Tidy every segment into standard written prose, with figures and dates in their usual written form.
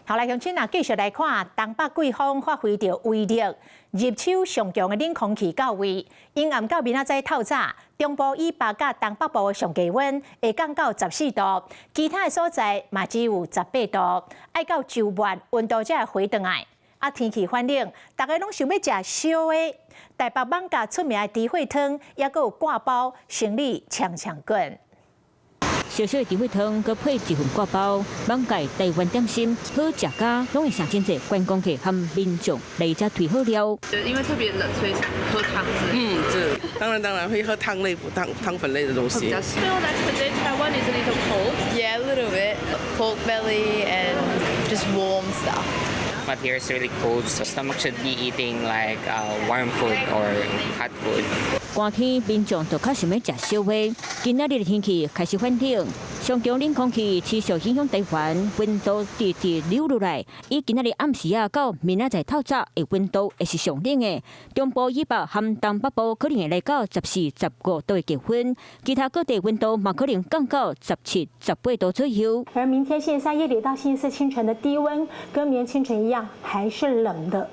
好來，鄉親啊，繼續來看東北季風發揮著威力，入秋上強的冷空氣到位，陰暗到明仔載透早，中部以北佮東北部的上低溫會降到14度，其他的所在嘛只有18度，愛到週末溫度才會回轉來。啊，天氣反冷，逐家攏想欲食燒的。台北艋舺出名的豬血湯，抑閣有割包，生理強強滾。燒燒的豬血湯，閣配一份割包，艋舺台灣點心，好食家攏會請真濟觀光客和民眾來遮推好料。因為特別冷，所以想喝湯之類。嗯，這當然當然會喝湯類、湯湯粉類的東西。 Feel that today Taiwan is a little cold. Yeah, a little bit. Pork belly and just warm stuff. But here it's really cold, so stomach should be eating like warm food or hot food. 寒天民眾就較想欲食燒的。今仔日的天氣開始反冷，上強冷空氣持續影響台灣，溫度直直溜落來。以今仔日暗時仔到明仔載透早的溫度會是上冷的。中部以北和東北部可能會來到14、15度的氣溫，其他各地溫度嘛可能降到17、18度左右。而明天星期三夜裡到星期四清晨的低溫，跟明天清晨一樣，還是冷的。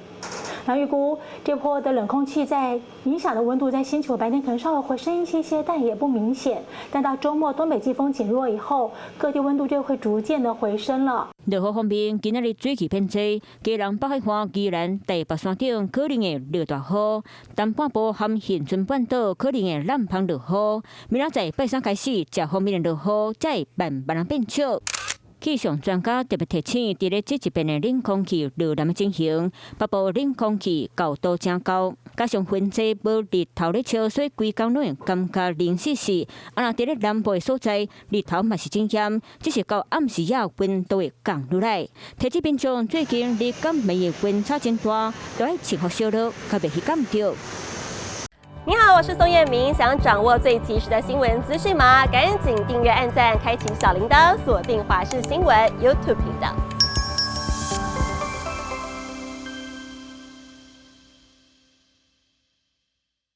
那預估這波的冷空氣在影響的溫度，在星期五白天可能稍微回升一些些，但也不明顯。但到週末東北季風減弱以後，各地溫度就會逐漸的回升了。落雨方面，今仔日水汽偏濟，基隆北海岸、宜蘭、台北山頂可能會落大雨，東半部和恆春半島可能會南風落雨。明仔載拜三開始，這方面的落雨才會慢慢仔變少。氣象專家特別提醒，佇咧這一遍的冷空氣落南的情形，北部冷空氣厚度誠厚，加上雲濟無日頭咧照，所以規工攏會感覺冷絲絲。啊，若佇咧南部的所在，日頭嘛是真炎，只是到暗時仔溫度會降落來。提醒民眾最近日甲暝的溫差真大，著愛穿予小囉，較袂去感著。你好，我是宋燕明。想掌握最及時的新聞資訊嗎？趕緊訂閱、按讚、開啟小鈴鐺，鎖定華視新聞 YouTube 頻道。